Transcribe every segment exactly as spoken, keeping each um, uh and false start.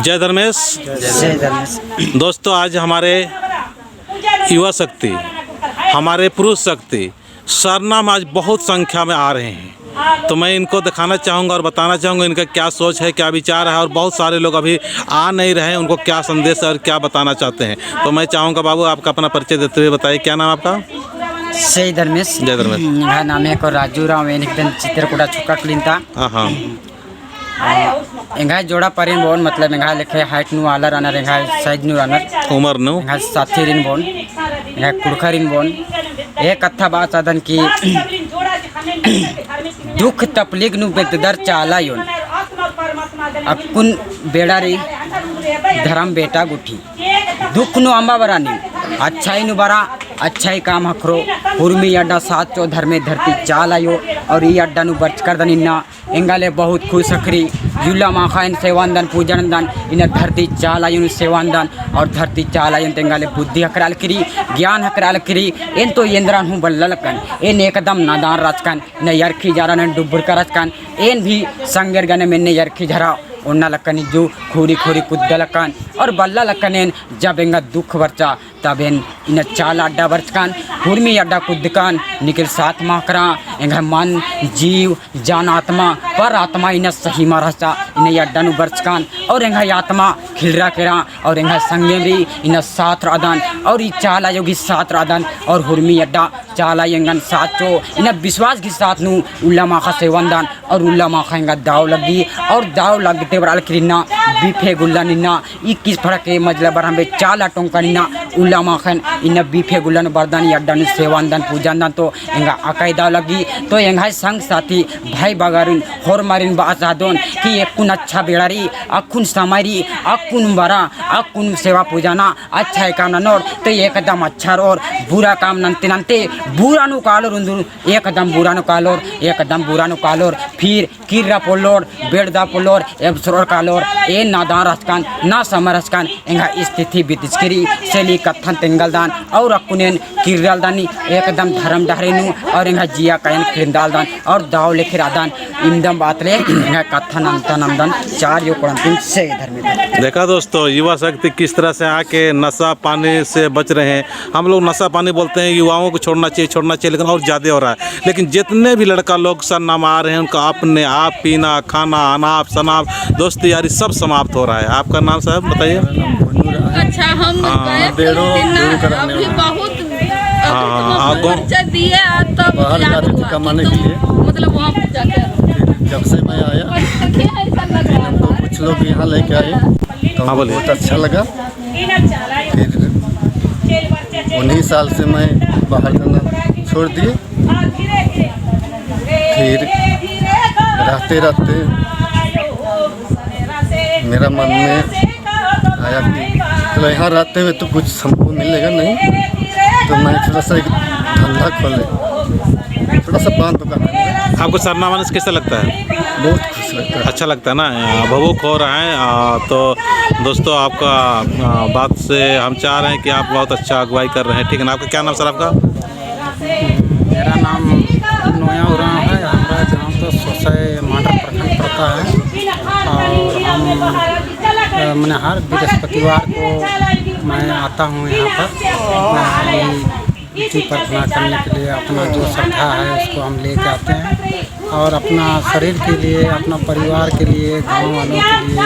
जय धर्मेश। जय धर्मेश। दोस्तों, आज हमारे युवा शक्ति, हमारे पुरुष शक्ति सरना में आज बहुत संख्या में आ रहे हैं, तो मैं इनको दिखाना चाहूँगा और बताना चाहूँगा इनका क्या सोच है, क्या विचार है, और बहुत सारे लोग अभी आ नहीं रहे हैं, उनको क्या संदेश है और क्या बताना चाहते हैं। तो मैं चाहूँगा बाबू, आपका अपना परिचय देते हुए बताइए, क्या नाम आपका? जय धर्मेश। जय धर्मेश। एंग्है नाम है को राजू राव, एन एकदम चित्रकूटा छुक्का कुलिन्ता। हाँ, हाँ। आ, एंग्है जोड़ा परिन बओन, मतलब एंग्है लेखे height नू आलर रअनर, एंग्है size नू रअनर। उमर नू? एंग्है साथीरिन बओन, एंग्है कुँड़ुख़ारिन बओन। एक कत्था बात चादन कि दुख तपलीक नू बेद्ददर चाला अयोन। अक्कुन बेड़ा रई धरम बेटा गुट्ठी। दुख नू अम्बा बरआ नीम, अच्छाई नू बरआ, अच्छाई काम ख़क्खरो, हुरमी अड्डा साथ चो धर्मे धरती चाला अयो, और ई अड्डा नू बरचकर दन इन्ना एंगा ले बहुत खुश ख़क्खरी। उल्ला माख़ा एन सेवा नन्दन, पूजा नन्दन, इन्ना धरती चाला अयो नू सेवा नन्दन, और धरती चाला अयो नू एंगा ले बुद्धि ख़क्खरआ लगी, ज्ञान ख़क्खरआ लगी। एन तो एन्दरन हूँ बल्ला लक्कन, एन एकदम नादान रहचकन, इन्ना यरखी झरा नू एन डुबुरका रहचकन, एन भी संगेर गने मेन्ने यरखी झरा ओन्ना लक्कन, इज्जु खुरी खुरी कुद्दा लक्कन, और बल्ला लक्कन एन जब एंगा दुख बरचा, तब एन इन्ना चाला अड्डा बरचकन, हुरमी अड्डा कुद्दकन, निकिल साथ मा ख़क्खरा, एंग्है मन, जीव, जान, आत्मा, पर आत्मा इन्ना सही मा रहचा, इन्ना ई अड्डा नू बरचकन, और एंग्है आत्मा खिलरा केरा, और एंग्है संगेम रई इन्ना साथ रअदन, और ई चाला अयो गही साथ रअदन, और हुरमी अड्डा चाला अयो एंगन साथ चो, इन्ना विश्वास गही साथ नू उल्ला माख़ा सेवा नन्दन, और उल्ला माख़ा एंगा दव लग्गी, और दव लगते बरआ लगी इन्ना बिफे गुल्लन इन्ना इक्कीस फड़के मतलब बरहम बे चाला टोंका इन्ना उल्ला माख़न इन्ना बिफे गुल्लन बरदन, ई अड्डा नू सेवा नन्दन, पूजा नन्दन, तो एंगा अकय दव लग्गी। तो एंग्है संग साथी भाई बगारिन होरमारिन बआ चाहदोन कि अक्कुन अच्छा बेड़ा रई, अक्कुन समय रई, अक्कुन बरआ, अक्कुन सेवा पूजा नना, अच्छा काम ननोर, तो एकदम अच्छा रओर, बुरा काम नन्ते नन्ते बुरा नू कालोर उन्दुर, एकदम बुरा नू कालोर, एकदम बुरा नू कालोर, फिर किर्रा पोल्लोर, बेड़दा पोल्लोर, एबसरोर कालोर, एन नादान रहचकन, ना समय रहचकन, एंग्है स्थिति बितिचकी रई, से ले कत्थन तेंगलदन, और अक्कुन एन किर्रालदन एकदम धरम डहरे नू, और एंग्है जिया कायन किर्रालदन, और दव लेखे रअदन, इमदम बात ले, एंग्है कत्थन अंतन नन्दन, चार यो कोड़न्तिन से धर्मेस। देखा दोस्तों, युवा शक्ति किस तरह से आके नशा पानी से बच रहे हैं। हम लोग नशा पानी बोलते हैं, युवाओं को छोड़ना चाहिए, छोड़ना चाहिए, लेकिन और ज़्यादा हो रहा है। लेकिन जितने भी लड़का लोग सरना में आ रहे हैं, उनका अपने आप पीना, खाना, अनाप, शनाप, दोस्ती, यारी सब समाप्त हो रहा है। आपका नाम साहब बताइए। अच्छा, हम हाँ। गए थे, बेड़ो, लेकिन ना, बेड़ो कराने अभी वाला। बहुत, अभी हाँ, तो हाँ, हम हाँ, खर्चा दिए, आज तब बाहर याद जाते थे हुआ कमाने कि के तो लिए। मतलब वहाँ पर जाकर। जब से मैं आया, और ये है, ऐसा लग रहा है। तो कुछ लोग यहाँ लेके आए, तो हाँ, बोलिए। बहुत अच्छा लगा। फिर उन्हीं साल से मैं बाहर जाना छोड़ दिए। फिर रहते रहते मेरा मन में आया कि चलो, यहाँ रहते हुए तो कुछ हमको मिलेगा नहीं, तो मैं थोड़ा सा एक धंधा खोले, थोड़ा सा पान दुकान है। आपको सरना मानस कैसा लगता है? बहुत खुश लगता है। अच्छा लगता है ना? आ, भावुक हो रहा है। आ, तो दोस्तों, आपका, आ, बात से हम चाह रहे हैं कि आप बहुत अच्छा अगुवाई कर रहे हैं, ठीक है ना? आपका क्या नाम सर आपका? मेरा नाम नोया उराँव है। हमारा गांव तो सोसई मांडर प्रखंड पड़ता है और हम, अ, मैंने हर बृहस्पतिवार को मैं आता हूँ यहाँ पर। अ, जी प्रार्थना करने के लिए अपना जो श्रद्धा है उसको हम लेके आते हैं और अपना शरीर के लिए, अपना परिवार के लिए, गांव वालों के लिए,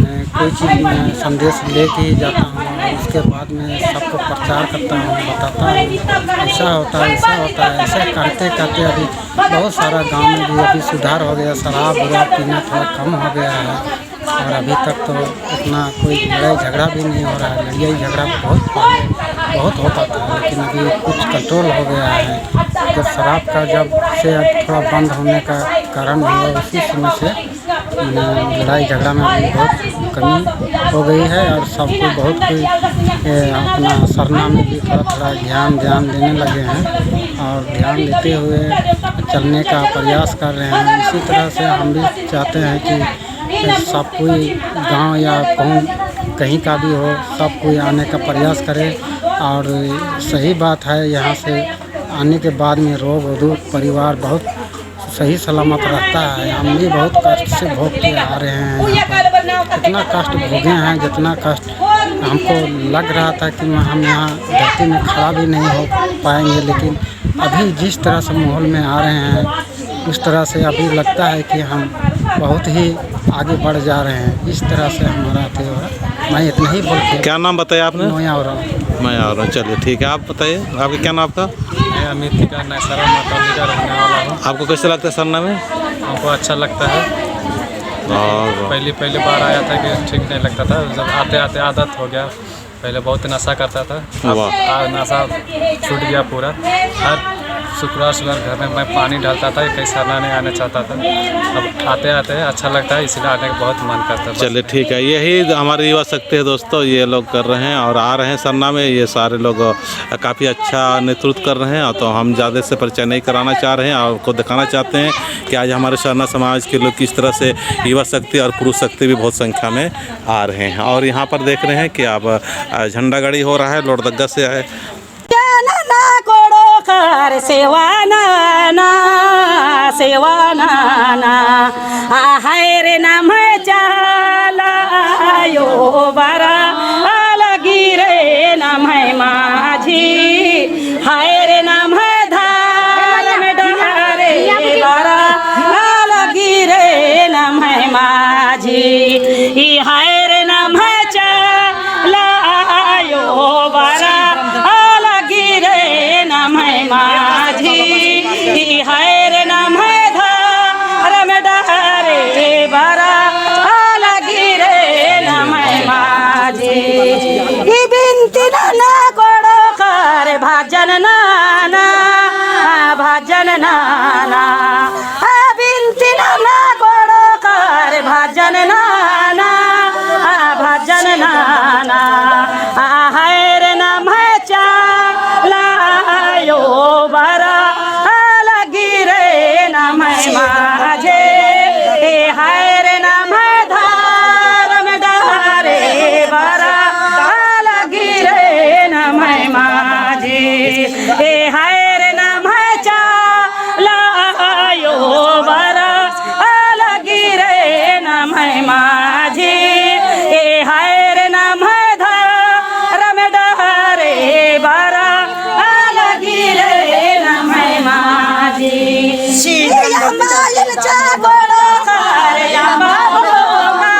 मैं कोई चीज़ में संदेश लेके ही जाता हूँ और उसके बाद में सबको प्रचार करता हूँ, बताता हूँ, ऐसा होता है, ऐसा होता है, ऐसा करते करते अभी बहुत सारा गांव में भी अभी सुधार हो गया, शराब उराब पीना थोड़ा कम हो गया है। और अभी तक तो इतना कोई लड़ाई झगड़ा भी नहीं हो रहा है। लड़ाई झगड़ा बहुत पहले बहुत होता था, लेकिन अभी कुछ कंट्रोल हो गया है। जब शराब का, जब से अब थोड़ा बंद होने का कारण हुआ, उसी समय से, मने, लड़ाई झगड़ा में अभी बहुत कमी हो गई है और सब कोई, बहुत कोई, ए, अपना सरना में भी थोड़ा, थोड़ा ध्यान, ध्यान देने लगे हैं और ध्यान देते हुए चलने का प्रयास कर रहे हैं। इसी तरह से हम भी चाहते हैं कि सब कोई गांव या कहूँ कहीं का भी हो, सब कोई आने का प्रयास करे और सही बात है, यहाँ से आने के बाद में रोग और दुख परिवार बहुत सही सलामत रहता है। हम भी बहुत कष्ट से भोग के आ रहे हैं यहाँ पर। इतना कष्ट भोगे हैं, जितना कष्ट हमको लग रहा था कि मैं, हम यहाँ धरती में खड़ा भी नहीं हो पाएंगे, लेकिन अभी जिस तरह से माहौल में आ रहे हैं, उस तरह से अभी लगता है कि हम बहुत ही आगे बढ़ जा रहे हैं। इस तरह से हमारा अथी हो रहा। मैं इतना ही बोल के क्या नाम बताया आपने? नोया उराँव। नोया उराँव, चलिए ठीक है, आप बताइए, आपका क्या नाम आपका? मैं अमित का नैसरा मातौली का रहने वाला हूँ। आपको कैसे लगता है सरना में? हमको अच्छा लगता है। और पहली, पहली बार आया था कि ठीक नहीं लगता था, जब आते, आते आदत हो गया। पहले बहुत नशा करता था, अब वाह। आ, नशा छूट गया पूरा। हर शुक्रवार, शुक्रवार घर में मैं पानी डालता था, कहीं सरना नहीं आने चाहता था। अब आते, आते अच्छा लगता है, इसलिए आने का बहुत मन करता है। बस। चलिए ठीक है, यही हमारी युवा शक्ति है दोस्तों, ये लोग कर रहे हैं और आ रहे हैं सरना में। ये सारे लोग, अ, काफ़ी अच्छा नेतृत्व कर रहे हैं, और तो हम ज़्यादा से परिचय नहीं कराना चाह रहे हैं, आपको दिखाना चाहते हैं कि आज हमारे सरना समाज के लोग किस तरह से, युवा शक्ति और पुरुष शक्ति भी बहुत संख्या में आ रहे हैं। और यहाँ पर देख रहे हैं कि अब, अ, झंडा गाड़ी हो रहा है, लोहरदगा से आए। नना कोड़ो कर सेवा नना, सेवा नना, आ हाय रे नम्है चाला आयो बरा, आ लगी रे नम्है माझी, हाय रे नम्है धारम डहरे बरा, आ लगी रे नम्है माझी। ई हाय रे नम्है चाला आयो बरा, आ लगी रे नम्है माझी। ई हाय रे नम्है धारम डहरे बरा, आ लगी रे नम्है माझी। ई बिनती नना कोड़ो कर भजन नना, भजन नना। आ बिनती नना कोड़ो कर भजन नना, आ भजन नना। आ हाय रे नम्है चाला आयो बरा, आ लगी रे नम्है माझी। ए हाय रे नम्है धारम डहरे बरा, आ लगी रे नम्है माझी। ए हाय रे नम्है चाला आयो बरा, आ लगी रे नम्है माझी। ए हाय रे नम्है धारम डहरे बरा, आ लगी रे नम्है माझी। ए अम्बा इल्चा कोड़ो कर अम्बा भोंगा,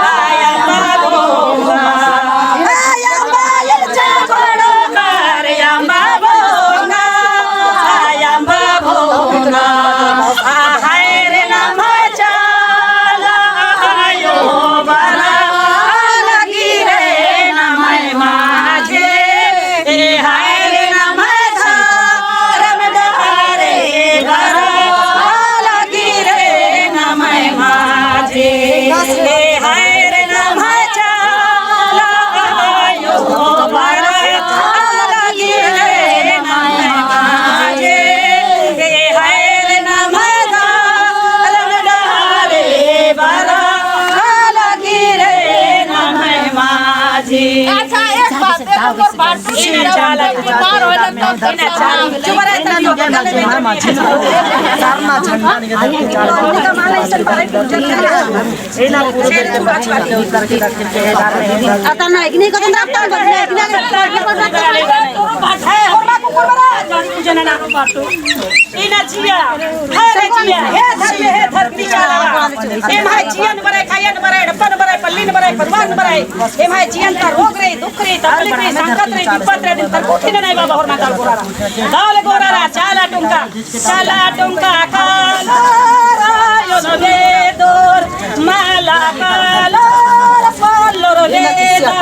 आ अम्बा भोंगा। आ अम्बा इल्चा कोड़ो कर अम्बा भोंगा, आ अम्बा भोंगा। आ हाय रे नम्है चाला आयो बरा, आ लगी रे नम्है माझी। ए हाय रे नम्है धारम डहरे बरा, आ लगी रे नम्है माझी। ए हाय रे नम्है चाला आयो बरा, आ लगी रे नम्है माझी। ए हाय रे नम्है धारम डहरे बरा, आ लगी रे नम्है माझी। अच्छा, एक बात, एक नंबर बात। इन्ना जिया, हरे जिया, हे धरती, हे धरती चाला। एम्है जियन बरय, खायन बरय, एड़पन बरय, पल्लिन बरय, परिवारन बरय। एम्है जियन ता रोग रई, दुख रई, तकलीफ रई, संकट रई, विपत रई, दिन तर कोठी ननय बाबा होरमा चाला टोंका रा। चाला टोंका रा, चाला टोंका कालोर आयो न बेदोर, मला कालोर पोल्लोर बेदा।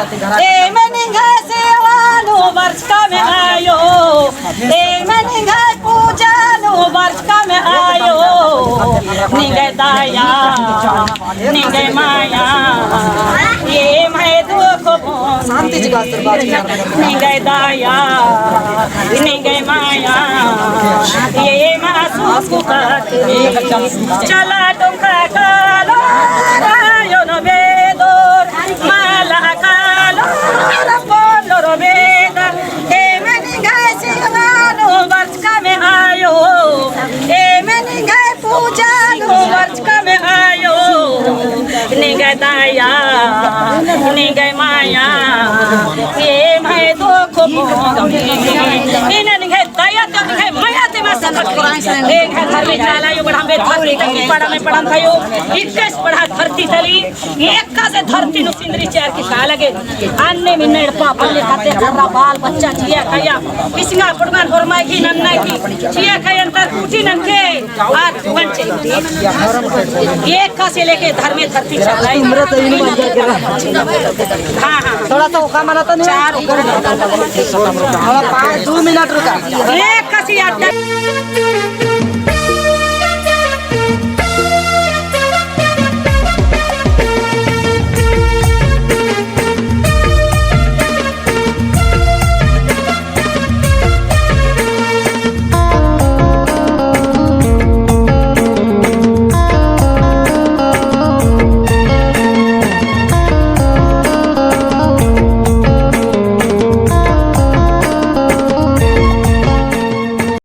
एम निंग्है सेवा नू बरचका में आयो, एम निंग्है पूजा नू बरचका में आयो। निंग्है दया, निंग्है माया, एम्है दुख बोन। निंग्है दया, निंग्है माया, एमा सुख काती। चाला टोंका कालोर आयो न बेदोर, मला कालोर पोल्लोर बेदा। एम निंग्है सेवा नू बरचका में आयो, एम निंग्है पूजा नू बरचका में आयो। निंग्है दया, निंग्है माया, एम्है दुख मोंगनी। इन्ना निंग्है दया तो निंग्है माया ते मस सखत। एंग्है धर्मे चाला आयो बढ़ाबे धरती तली पड़ामे पड़ाम थायो। इक्कस पड़हा धरती तली, एकासे धरती नू सिंदरी चिअर की का लगे। अन्ने मिन्ना एड़पा पल्ले खाते खर्रा बाल बच्चा चिआ खाया। इसिंगा पुड़मन होरमा की नन्ना की चिआ खाया अंतर कुटी ननके। आर वन चाहिए। एकासे लेके धर्मे धरती चाला आयो। हाँ, हाँ। थोड़ा सा ओका मना तो नहीं। चार ओका। थोड़ा पाँच, दो मिनट रुका। एकासे अड्डा।